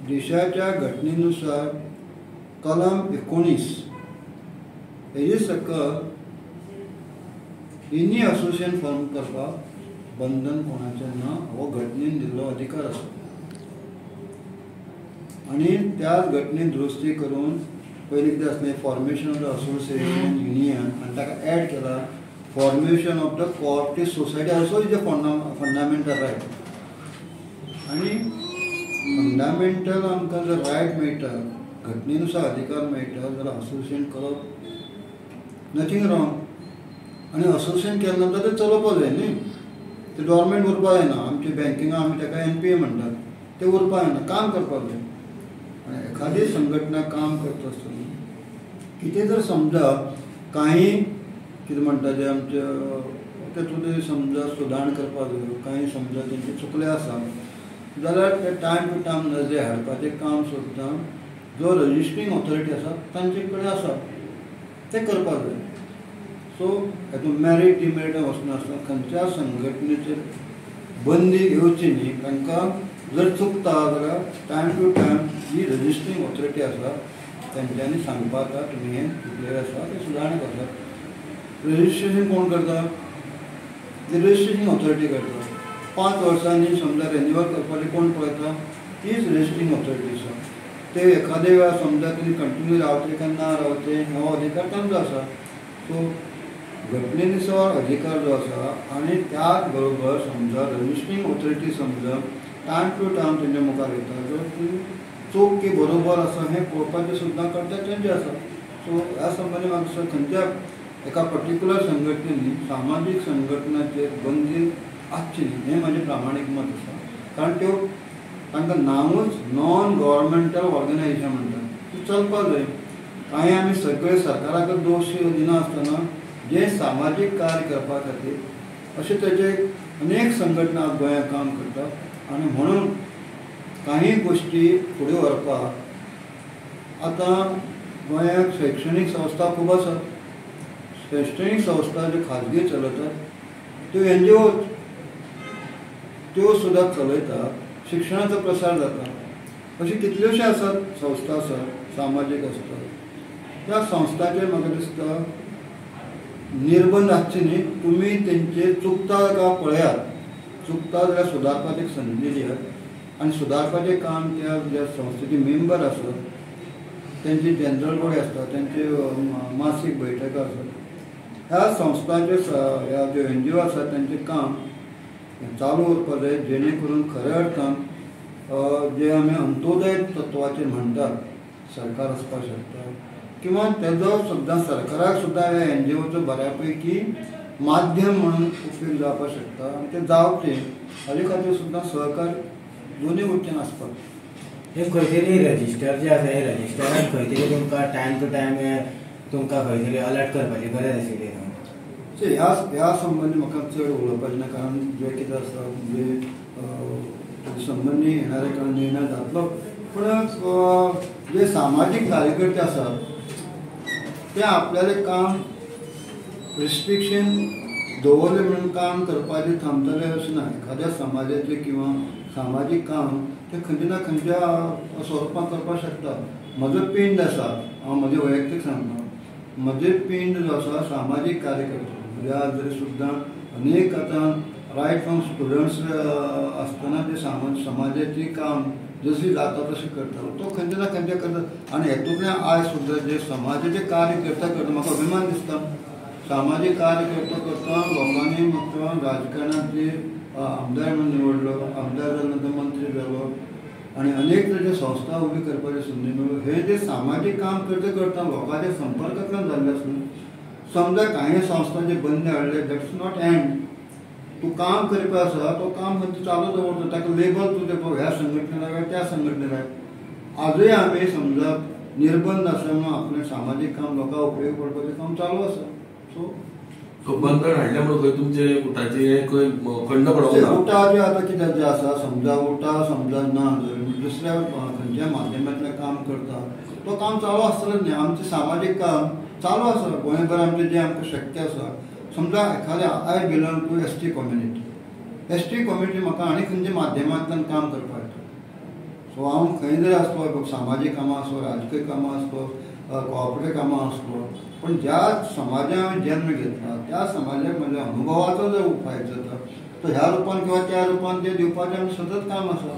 देशाच्या घटनेनुसार कलम 19 हेजे सकयल एनी असोसिएशन फॉर्म करपाक बंधन कोणाचें ना, हो घटनेन दिल्लो अधिकार आसा। आनी त्याच घटनेन दुरुस्ती करून पयलीं कितें आसलें formation of the association union आनी ताका एड केला formation of the cooperative society also is a fundamental right. आनी फंडामेंटल आमकां जर रायट मेळटा, घटनेनुसार अधिकार मेळटा जाल्यार असोसिएशन करप नथींग रॉंग। आनी असोसिएशन केलें नंतर तें चलोवपाक जाय न्ही, तें गव्हर्मेंट उरपाक जायना। आमच्या बँकिंगा आमी ताका NPA म्हणटात, तें उरपाक जायना, काम करपाक जाय। आनी एखादी संघटना काम करता आसतना कितें जर समजा कांय कितें म्हणटा जें आमच्या तेतूंत समजा सुदारण करपाक जाय, कांय समजा तेंचे चुकले आसा जाल्यार ते टायम टू टायम नजरे हाडपाचें काम सुद्दां जो रजिस्ट्रींग ऑथॉरिटी आसा तांचे कडेन आसा, तें करपाक जाय। सो हेतून मॅरीट डिमॅरिटाक वचनासतना खंयच्या संघटनेचेर बंदी येवची न्ही, तांकां जर चुकता जाल्यार टायम टू टायम जी रजिस्ट्रींग ऑथॉरिटी आसा तेंच्यांनी सांगपाक जाता तुमी हें चुकलेलें आसा, तें सुदारणा करतात। रजिस्ट्रेशन कोण करता? रजिस्ट्रेशन ऑथॉरिटी करता। 5 वर्सांनी समजा रिन्युअल करपाचें कोण पळयता? तीच रजिस्ट्रींग ऑथॉरिटी आसा। ते एखादे वेळार समजा तुमी कंटिन्यू रावतले काय ना रावचे हो अधिकार तांचो आसा। सो घटनेनुसार अधिकार जो आसा आनी त्याच बरोबर समजा रजिस्ट्रींग ऑथॉरिटी समजा टायम टू टायम तेंच्या मुखार येता, जर ती चूक की बरोबर आसा हें पळोवपाचें सुद्दां कर्तव्य तेंचें आसा। सो ह्या संबंदी म्हाका दिसता खंयच्या एका पर्टिक्युलर संघटनेनी सामाजीक संघटनाचेर बंदी आसची न्ही, हें म्हाजें प्रामाणीक मत आसा। कारण त्यो तांकां नांवूच नॉन गव्हर्मेंटल ऑर्गनायझेशन म्हणटात, ती चलपाक जाय। कांय आमी सगळे सरकाराक दोश दिनासतना जे सामाजीक कार्य करपा खातीर अशे तरेचे अनेक संघटना गोंयांत काम करतात आनी म्हणून काही गोश्टी फुडें व्हरपाक आतां गोंयांत शैक्षणीक संस्था खूब आसात। शैक्षणीक संस्था ज्यो खाजगी चलयतात त्यो NGO त्यो सुद्दां चलयतात, शिक्षणाचो प्रसार जाता। अशी कितल्योश्यो आसात संस्था आसात सामाजीक आसतात, त्या संस्थाचेर म्हाका दिसता निर्बंध आसचे न्ही, तुमी तेंचे चुकता काय पळयात, चुकता जाल्यार सुदारपाची एक संदी दियात आनी सुदारपाचें काम त्या ज्या संस्थेचे मेंबर आसत तेंची जनरल बॉडी आसता, तेंची मासीक बैठकां आसत, ह्या संस्थांचे ह्या ज्यो NGO आसा तेंचें काम चालू उरपाक जाय, जेणे करून खऱ्या अर्थान जे आमी अंत्योदय तत्वाचेर म्हणटात सरकार आसपाक शकता किंवा तेजो सुद्दां सरकाराक सुद्दां ह्या NGOचो बऱ्या पैकी माध्यम म्हणून उपयोग जावपाक शकता आनी तें जावचें हाजे खातीर सुद्दां सहकार दोनूय वटेन आसपाक। हे खंय तरी रजिस्टर जे आसा हे रजिस्टरान खंय तरी तुमकां टायम टू टायम तुमकां खंय तरी अलर्ट करपाची गरज आशिल्ली न्हू? ह्या संबंदी म्हाका चड उलोवपाचें ना, कारण जें कितें आसा म्हणजे तेजे संबंदी येणाऱ्या काळान निर्णय जातलो। पूण जे सामाजीक कार्यकर्ते आसात ते आपल्यालें काम रिस्ट्रिक्शन दवरलें म्हणून काम करपाचें थांबतलें अशें ना। एखाद्या समाजाचें किंवा सामाजीक काम तें खंयच्या ना खंयच्या स्वरुपांत करपाक शकता। म्हजो पिंड आसा, हांव म्हजें वैयक्तीक सांगता, म्हजें पिंड जो आसा सामाजीक कार्यकर्ते म्हज्या जरी सुद्दां अनेक आतां रायट फ्रॉम स्टुडंट्स आसतना ते समाजाचें काम जशी जाता तशें करतालो, तो खंयच्या ना खंयच्या करता। आनी हेतूंतल्यान आयज सुद्दां जे समाजाचें कार्य करता करता म्हाका अभिमान दिसता। सामाजीक कार्य करता करता लोकांनी म्हाका राजकारणांत जे आमदार म्हणून निवडलो, आमदार जाल्या नंतर मंत्री जालो आनी अनेक तरेच्यो संस्था उबी करपाची संदी मेळ्ळी। हे जे सामाजीक काम करता करता लोकांच्या संपर्कांतल्यान जाल्लें आसून समजा कांय संस्थांचे बंदी हाडले, that's not and. तूं काम करपी आसा तो काम खंयचें चालू दवरता, ताका लेबल तुजें ह्या संघटनेला काय त्या संघटनेला। आजूय आमी समजा निर्बंध आसा म्हणून आपलें सामाजीक काम लोकांक उपयोग पडपाचें काम चालू आसा। सो सो बंधन हाडलें म्हणून खंय तुमचे उटाचे खंय खंड पडोंक ना? उटाचे आतां कितें जें आसा समजा उटा समजा ना जर दुसऱ्या खंयच्या माध्यमांतल्यान काम करता तो काम चालू आसतलें न्ही। आमचें सामाजीक काम चालू आसा गोंयभर आमचें जें आमकां शक्य आसा। समजा एखाद्या I belong to ST community, ST community म्हाका आनी खंयच्या माध्यमांतल्यान काम करपाक येता। सो सो हांव खंय जरी आसलो, सामाजीक कामां आसलो, राजकीय कामां आसलो, कॉपरेटिव्ह कामां आसलो, पण ज्या समाजान हांवें जन्म घेतला त्या समाजाक म्हज्या अनुभवाचो जर फायदो जाता तो ह्या रुपान किंवा त्या रुपान ते दिवपाचें आमचें सतत काम आसा.